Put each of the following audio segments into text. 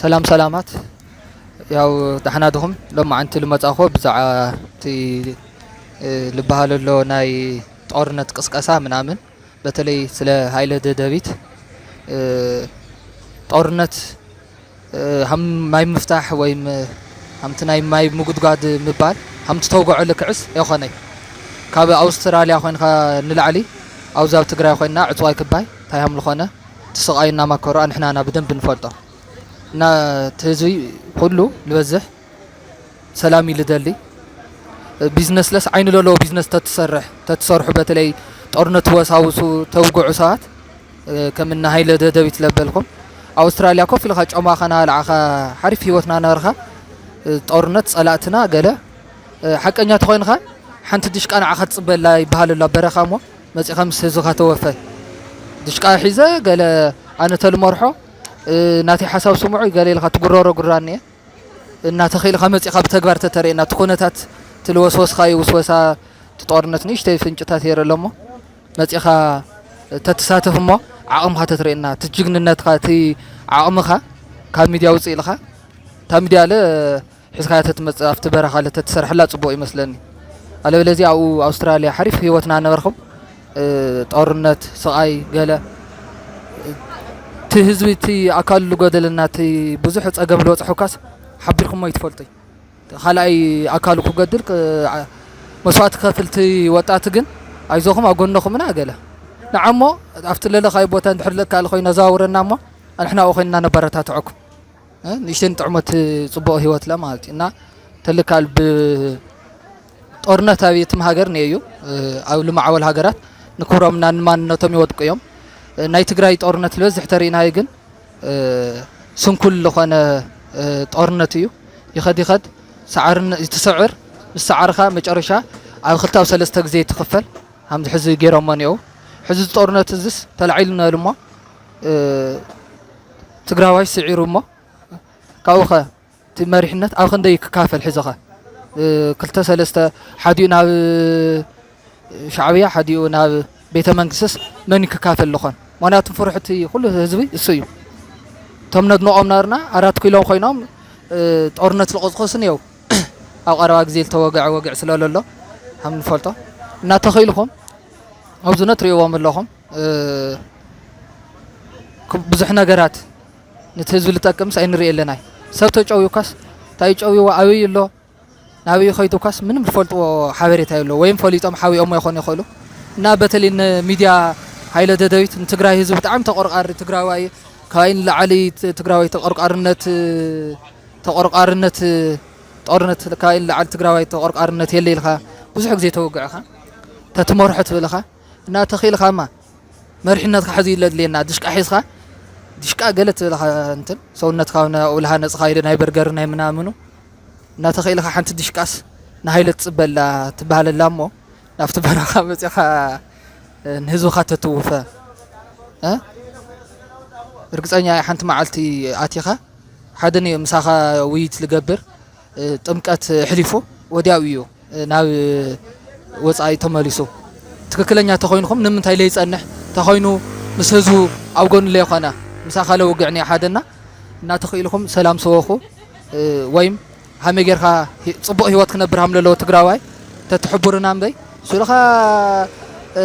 ሰላም ሰላማት፣ ያው ዳሕና ድኹም። ሎማዓንቲ ልመጻእኮ ብዛዕባ እቲ፣ እ፣ ልበሃል ኣሎ ናይ ጦርነት ቅስቀሳ ምናምን፣ በተለይ ስለ ሃይለ ደደቢት፣ እ፣ ጦርነት፣ እ፣ ሃም ማይ ምፍታሕ ወይም፣ እ፣ ሃምቲ ናይ ማይ ምጉድጓድ ምባል ሃምቲ ተውግዖ ልክዕስ የኾነይ። ካብ ኣውስትራልያ ኮይንካ ንላዕሊ ኣብዚ ኣብ ትግራይ ኮይንና ዕፅዋይ ክባይ እንታይ ሃም ዝኾነ እቲ ስቓይ እናማከሮ ኣንሕናና ብደንብ ንፈልጦ። እና እቲ ህዝቢ ኩሉ ዝበዝሕ ሰላም እዩ ልደሊ። ቢዝነስ ለስ ዓይኒ ለለዎ ቢዝነስ ተትሰርሕ፣ ተትሰርሑ፣ በተለይ ጦርነት ትወሳውሱ ተውግዑ ሰባት፣ እ፣ ከም እነ ሃይለ ደደቢት ለበልኩም ኣውስትራልያ ኮፍ ኢልካ ጮማ ከናልዓኻ ሓሪፍ ህይወትና ነበርካ። እ፣ ጦርነት ጸላእትና ገለ፣ እ፣ ሓቀኛ ተኾይንኻ ሓንቲ ድሽቃ ንዓኻ ትጽበላ ይበሃል ኣሎ ኣብ በረኻ እሞ መጺኻ ምስ ህዝብኻ ተወፈ። ድሽቃ ሒዘ ገለ ኣነ ተልመርሖ፣ እ፣ ናተይ ሓሳብ ስምዑ ገለ ኢልካ ትጉረሮ ጉራኒ እየ። እና ተኽኢልካ መጺኻ ብተግባር ተተርእየና፣ እቲ ኩነታት፣ እቲ ልወስወስካዮ ውስወሳ፣ እቲ ጦርነት ንእሽተይ ፍንጭታት የረ ኣሎ እሞ፣ መጺኻ ተትሳተፍ እሞ፣ ዓቕምኻ ተትርእየና፣ እቲ ጅግንነትካ፣ እቲ ዓቕምኻ ካብ ሚድያ ውጽእ ኢልካ፣ እታ ሚድያ ለ ሒዝካያ ተትመጽእ፣ ኣብቲ በረኻ ለ ተትሰርሐላ ጽቡቕ ይመስለኒ። ኣለበለዚያ ኣብኡ ኣውስትራልያ ሓሪፍ ህይወትና ነበርኩም። እ፣ ጦርነት፣ ስቓይ፣ ገለ፣ እቲ ህዝቢ፣ እቲ ኣካሉ ዝጎደለና፣ እቲ ብዙሕ ጸገም ዝበጽሖ እኳስ ሓቢርኩሞ ኣይትፈልጡይ። ካልኣይ ኣካሉ ክገድል ክ-፣ ዓ-፣ መስዋእቲ ክኸፍል፣ እቲ ወጣት ግን፣ "ኣይዞኹም፣ ኣብ ጎንኹም ኢና" ገለ። ንዓሞ ኣብቲ ለለኻዮ ቦታ እንድሕር ለካኣል ኮይኑ ኣዘዋውረና እሞ፣ ኣንሕና ኣብኡ ኮይንና ነበረታትዐኩም። እ፣ ንእሽተይ ንጥዕሞ እቲ ጽቡቕ ህይወት ለ ማለት እዩ። እና ተልካል ብ-፣ ጦርነት ኣብ የትም ሃገር ነየዩ፣ እ፣ ኣብ ልማዓወል ሃገራት ንክብሮምና ንማንነቶም ይወድቁ እዮም። እ፣ ናይ ትግራይ ጦርነት ዝበዝሕ ተሪእናዮ ግን፣ እ፣ ስንኩል ዝኾነ፣ እ፣ ጦርነት እዩ። ይኸድ ይኸድ፣ ሰዓርን-፣ ትስዕር፣ ምስ ሰዓርካ መጨረሻ ኣብ ክልተ ኣብ ሰለስተ ግዜ ትኽፈል። ከምዚ ሕዚ ገይሮሞ እኒአው። ሕዚ እዚ ጦርነት እዚስ ተላዒሉ ንበል እሞ፣ እ፣ ትግራዋይ ስዒሩ እሞ፣ ካብኡ ኸ እቲ መሪሕነት ኣብ ክንደይ ክካፈል ሕዚ ኸ? እ፣ ክልተ ሰለስተ፣ ሓዲኡ ናብ ሻዕብያ፣ ሓዲኡ ናብ ቤተ መንግስትስ መን ክካፈል ዝኾን? ምኽንያቱ ፍሩሕ እቲ ኩሉ ህዝቢ እሱ እዩ። እቶም ነድንቖም ናርና ኣራት ኪሎም ኮይኖም፣ እ፣ ጦርነት ዝቐዝቑስ እኒአው። ኣብ ቀረባ ግዜ ዝተወግዐ ወግዕ ስለ ለሎ፣ ከም ንፈልጦ፣ እናተኽኢልኩም ኣብዚ ነትርእይዎም ኣለኹም። እ፣ ክ-፣ ብዙሕ ነገራት ነቲ ህዝቢ ዝጠቅምስ ኣይንርኢ ኣለናይ። ሰብ ተጨውዩካስ እንታይ ጨውይዎ፣ ኣበይ ኣሎ፣ ናበይ ከይዱ እኳስ ምንም ዝፈልጥዎ ሓበሬታ የሎ፣ ወይም ፈሊጦም ሓዊኦሞ ይኾኑ ይኽእሉ። እና በተለይ ንሚድያ ሃይለ ደደቢት ንትግራይ ህዝቢ ብጣዕሚ ተቆርቋሪ ትግራዋይ፣ ካባይ ንላዕሊ ት-፣ ትግራዋይ ተቆርቋርነት፣ ተቆርቋርነት ጦርነት ካባይ ንላዕሊ ትግራዋይ ተቆርቋርነት የለ ኢልካ ብዙሕ ግዜ ተወግዕኻ፣ ተትመርሖ ትብል ኢኻ። እና ተኽኢልካማ መሪሕነትካ ሕዚ ኢለ ድልየና፣ ድሽቃ ሒዝካ፣ ድሽቃ ገለ ትብል ኢኻ፣ እንትን ሰውነትካ እውን ኣብኡ ለሃነጽኻ ኢለ ናይ በርገር ናይ ምናምኑ፣ እና ተኽኢልካ ሓንቲ ድሽቃስ ንሃይለ ትጽበላ ትበሃለላ እሞ፣ ናብቲ በረኻ መጺኻ፣ እ፣ ንህዝብኻ ተትውፈ፣ እ? ርግጸኛ እየ ሓንቲ መዓልቲ ኣቲኻ፣ ሓደ ኒ-፣ ምሳኻ ውይይት ልገብር፣ እ፣ ጥምቀት ኣሕሊፉ ወዲያው እዩ፣ እ፣ ናብ ወጻኢ ተመሊሱ። ትክክለኛ ተኾይንኹም ንምንታይ ለይጸንሕ ተኾይኑ ምስ ህዝቡ ኣብ ጎኑ ለይኾነ ምሳኻ ለውግዕ ኒ ሓደና እና ተኽኢልኩም ሰላም ሰወኹ፣ እ፣ ወይም ሃመይ ጌርካ ሂ-፣ ጽቡቕ ህይወት ክነብር ሃም ለለዎ ትግራዋይ ተትሕቡርና እምበይ። ስልኻ፣ እ፣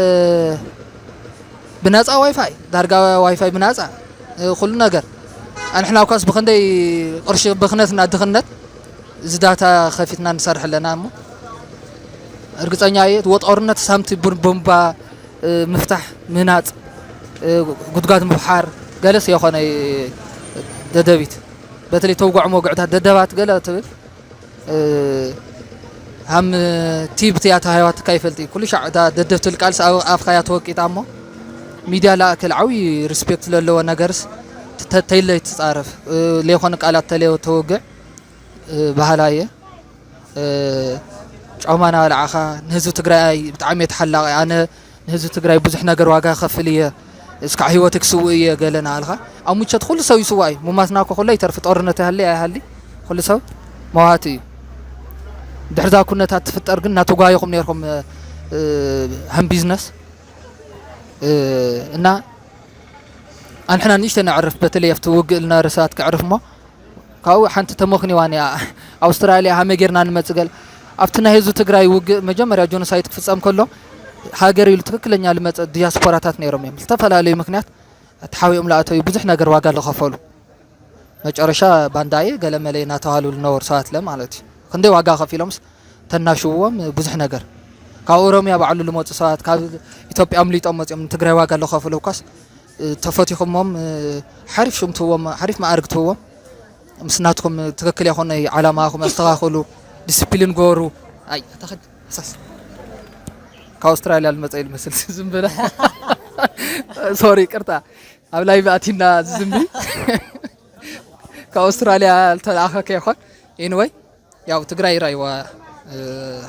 ብነጻ ዋይፋይ፣ ዳርጋ ዋይፋይ ብነጻ፣ እ፣ ኩሉ ነገር። ኣንሕና እኳስ ብኽንደይ ቅርሺ ብኽነትና ድኽነት እዚ ዳታ ከፊትና ንሰርሕ ኣለና እሞ፣ እርግጸኛ እየ፣ ወ-፣ ጦርነት ሳምቲ ቡን-፣ ቡምባ፣ እ፣ ምፍታሕ፣ ምህናጽ፣ እ፣ ጉድጓድ ምፍሓር፣ ገለስ የኾነ ደደቢት። በተለይ ተውግዖ መውግዕታት ደደባት ገለ ትብል፣ እ፣ ሃም ቲብ ትያ ተሃይዋትካ ይፈልጥ እዩ። ኩሉ ሻዕ እታ ደደብ ትብል ቃልስ ኣብ ኣፍካ እያ ተወቂጣ እሞ፣ ሚድያ ለኣክል ዓብዪ ሪስፔክት ለለዎ ነገርስ ተ-፣ ተይለይ ትጻረፍ፣ እ፣ ለይኾነ ቃላት ተለዮ ተወግዕ፣ እ፣ በሃላይ እየ። እ፣ ጮማ ናበላዕኻ ንህዝቢ ትግራይ ብጣዕሚ እየ ተሓላቒ። ኣነ ንህዝቢ ትግራይ ብዙሕ ነገር ዋጋ ከፍል እየ፣ እስካዕ ህይወተይ ክስውእ እየ ገለ ናበልካ፣ ኣብ ሙቸት ኩሉ ሰብ ይስዋእ እዩ። ሙማትና እኮ ኩሉ ይተርፍ፣ ጦርነት ይሃሊ ኣይሃሊ ኩሉ ሰብ መዋቲ እዩ። ድሕሪ እዛ ኩነታት ትፍጠር ግን እናተጓየኹም ነይርኩም፣ እ፣ ሃም ቢዝነስ፣ እ፣ እና ኣንሕና ንእሽተይ ነዕርፍ፣ በተለይ ኣብቲ ውግእ ዝነበረ ሰባት ከዕርፍ እሞ፣ ካብኡ ሓንቲ ተመኽኒዋን እያ። ኣውስትራልያ ሃመይ ጌርና ንመጽእ ገለ ኣብቲ ናይ ህዝቢ ትግራይ ውግእ መጀመርያ ጆኖሳይድ ክፍጸም ከሎ ሃገር ኢሉ ትክክለኛ ልመጸ ዲያስፖራታት ነይሮም እዮም። ዝተፈላለዩ ምክንያት ተሓቢኦም ለኣተዩ ብዙሕ ነገር ዋጋ ለኸፈሉ መጨረሻ ባንዳየ ገለ መለ እናተባህሉ ልነበሩ ሰባት ለ ማለት እዩ። ክንደይ ዋጋ ከፊሎምስ ተናሽውዎም ብዙሕ ነገር ካብ ኦሮሚያ ባዕሉ ልመፁ ሰባት ካብ ኢትዮጵያ ኣምሊጦም መፅኦም ንትግራይ ዋጋ ለኸፈሉ እኳስ ተፈቲኹሞም ሓሪፍ ሽም ትህዎም ሓሪፍ መኣርግ ትህዎም ምስ ናትኩም ትክክል ያኮነ ዓላማኹም ኣስተኻኽሉ ዲስፕሊን ጎሩ ኣይ ኣታኸድ ሳስ ካብ ኣውስትራልያ ልመፀ ኢሉ መስል ዝም ብለ ሶሪ ቅርታ ኣብ ላይ ኣቲና ዝዝምቢ ካብ ኣውስትራልያ ልተለኣኸ ከይኮን ኤንወይ ያው ትግራይ ራይዋ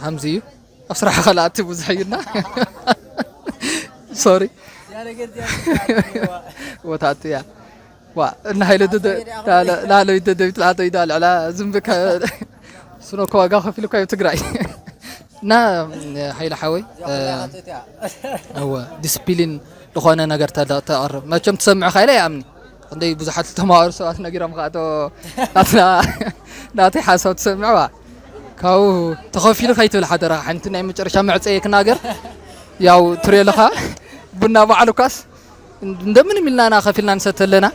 ሃምዚ እዩ ኣብ ስራሕ ከላእቲ ብዙሕ እዩና ሶሪ ወታቱ ያ ዋ እና ሃይለ ደደ ላለ ደደቢት ላተ ይዳ ልዕላ ዝምብከ ስኖ ከዋጋ ከፊሉ ካዩ ትግራይ እና ሃይለ ሓወይ እወ ዲስፕሊን ዝኾነ ነገር ተቐርብ መቸም ትሰምዕ ካይለ ይኣምኒ ክንደይ ብዙሓት ዝተማሃሩ ሰባት ነጊሮም ከኣቶ ናትና ናተይ ሓሳብ ትሰምዕዋ ካብኡ ተኸፊሉ ከይትብል ሓደራ ሓንቲ ናይ መጨረሻ መዕፀየ ክናገር ያው ትሪኦ ኣለኻ ቡና ባዕሉ ኳስ እንደምንም ኢልና ኢና ከፊልና ንሰተ ኣለና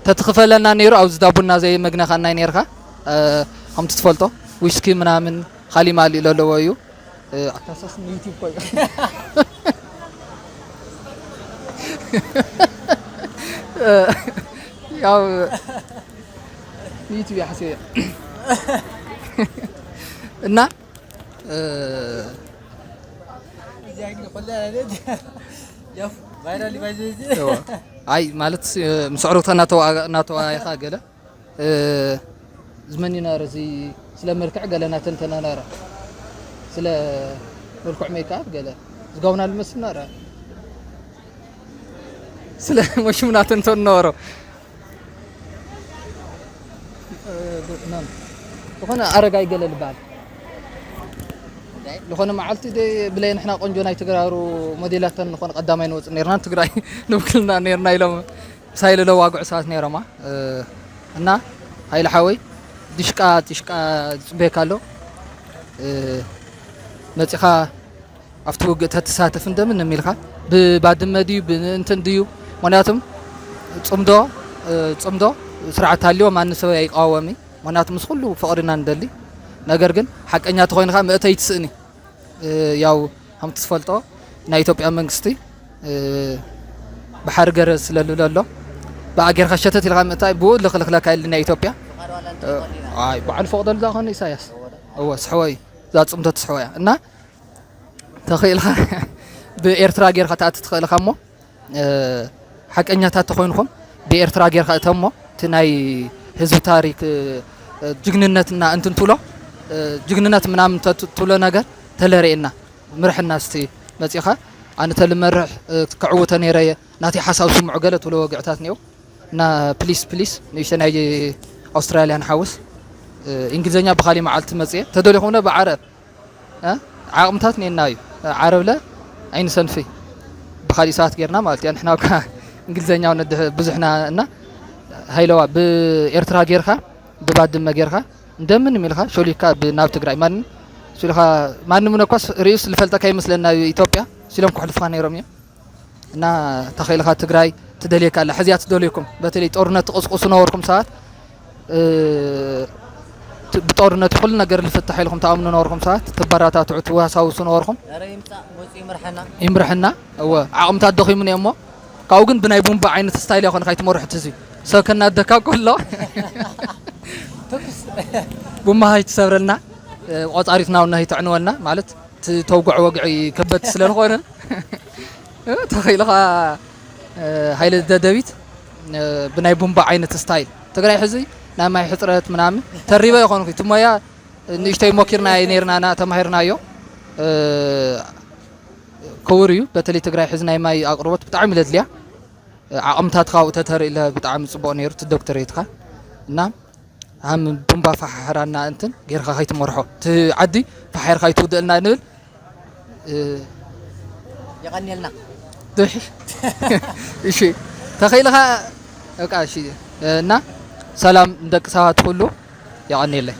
ተትኽፈለና ነይሩ ኣብዚ ዳ ቡና ዘይ መግነኻና ነርካ ከምቲ ትፈልጦ ዊስኪ ምናምን ካሊእ ማሊእ ለለዎ እዩ ኣካሳስ ንዩቲብ ኮይ ያው ንዩቲብ ይሓስበ እና ኣይ ማለት ምስ ኣዕሩኽታ እናተዋየኻ ገለ ዝመኒ ነረ እዚ ስለ መልክዕ ገለ ናተንተነ ነረ ስለ መልክዕ ሜካፕ ገለ ዝጋውና ልመስል ነረ ስለ መሽሙ ናተንተን ነበሮ ዝኾነ ኣረጋይ ገለ ልበሃል ዝኾነ መዓልቲ ብለይ ንሕና ቆንጆ ናይ ትግራሩ ሞዴላተን ዝኾነ ቀዳማይ ንወፅእ ነርና ትግራይ ንውክልና ነርና ኢሎም ሳይለ ለዋግዑ ሰባት ነይሮማ እና ሃይለ ሓወይ ድሽቃ ድሽቃ ዝፅበየካ ኣሎ መፂኻ ኣብቲ ውግእ ተትሳተፍ እንደምንም ኢልካ ብባድመ ድዩ ብእንትን ድዩ ምክንያቱም ፅምዶ ፅምዶ ስርዓት ሃልዎ ማን ሰብ ኣይቃወሚ ምክንያቱ ምስ ኩሉ ፍቕሪ ኢና ንደሊ ነገር ግን ሓቀኛ ተኾይንካ መእተይ ትስእኒ ያው ከምቲ ትፈልጦ ናይ ኢትዮጵያ መንግስቲ ብሓሪ ገረ ስለልብለ ኣሎ ብኣ ጌርካ ሸተት ኢልካ ምእታይ ብኡ ልኽልኽለካ ኢሉ ናይ ኢትዮጵያ ኣይ ባዕሉ ፈቕደሉ ዛኾነ ኢሳያስ እወ ስሕወ እዩ እዛ ፅምቶ ትስሕወ እያ እና ተኽእልካ ብኤርትራ ጌርካ ትኣቲ ትኽእል ኢኻ እሞ ሓቀኛታት ተኾይንኹም ብኤርትራ ጌርካ እተሞ እቲ ናይ ህዝቢ ታሪክ ጅግንነትና እንትንትብሎ ጅግንነት ምናምን ትብሎ ነገር ተለርኤና ምርሕና እስቲ መፂኻ ኣነ ተልመርሕ ክዕውተ ነይረ እየ ናተይ ሓሳብ ስምዑ ገለ ትብሎ ወግዕታት እኒኦ እና ፕሊስ ፕሊስ ንእሽተ ናይ ኣውስትራልያ ንሓውስ እንግሊዝኛ ብካሊእ መዓልቲ መፅየ ተደሊኹምነ ብዓረብ ዓቕምታት ኔና እዩ ዓረብለ ኣይንሰንፊ ብካሊእ ሰባት ጌርና ማለት እያ ንሕና ካ እንግሊዝኛ ብዙሕና እና ሃይለዋ ብኤርትራ ጌርካ ብባድመ ጌርካ እንደምንም ኢልካ ሾሊካ ናብ ትግራይ ማንም ሱልካ ማንም ነኳስ ርእዩስ ዝፈልጠካ ይመስለና ኢትዮጵያ ሲሎም ክሕልፍካ ነይሮም እዮም እና ተኸኢልካ ትግራይ ትደልየካ ኣላ ሕዝያ ትደልየኩም በተለይ ጦርነት ትቕስቁሱ ነበርኩም ሰባት ብጦርነት ኩሉ ነገር ዝፍታሕ ኢልኩም ትኣምኑ ነበርኩም ሰባት ትበራታትዑ ትዋሳውሱ ነበርኩም ይምርሐና እወ ዓቕምታት ደኺሙኒ እሞ ካብኡ ግን ብናይ ቡምባ ዓይነት ስታይል ያኮነ ካይትመርሑ ትዚ ሰብ ከናደካ ከሎ ቡማ ካይትሰብረልና ቆፃሪትና እውን ናይተዕንወልና ማለት ተውግዖ ወግዒ ከበድቲ ስለ ዝኾነ ተኺእልኻ ሃይለ ደደቢት ብናይ ቡምባ ዓይነት ስታይል ትግራይ ሕዚ ናይ ማይ ሕፅረት ምናምን ተሪበ ይኾንኩ እቲ ሞያ ንእሽተይ ሞኪርና ነርናና ተማሂርናዮ ክቡር እዩ በተለይ ትግራይ ሕዚ ናይ ማይ ኣቅርቦት ብጣዕሚ ለድልያ ዓቕምታት ካብኡ ተተርኢ ብጣዕሚ ፅቡቅ ነይሩ እቲ ዶክተሬትካ እና ሃም ቡምባ ፋሓሕራና እንትን ጌርካ ከይትመርሖ እቲ ዓዲ ፋሓርካ ይትውድእልና ንብል የቐንየልና እሺ ተኸኢልኻ በቃ እሺ እና ሰላም ንደቂ ሰባት ኩሉ። የቐንየለይ።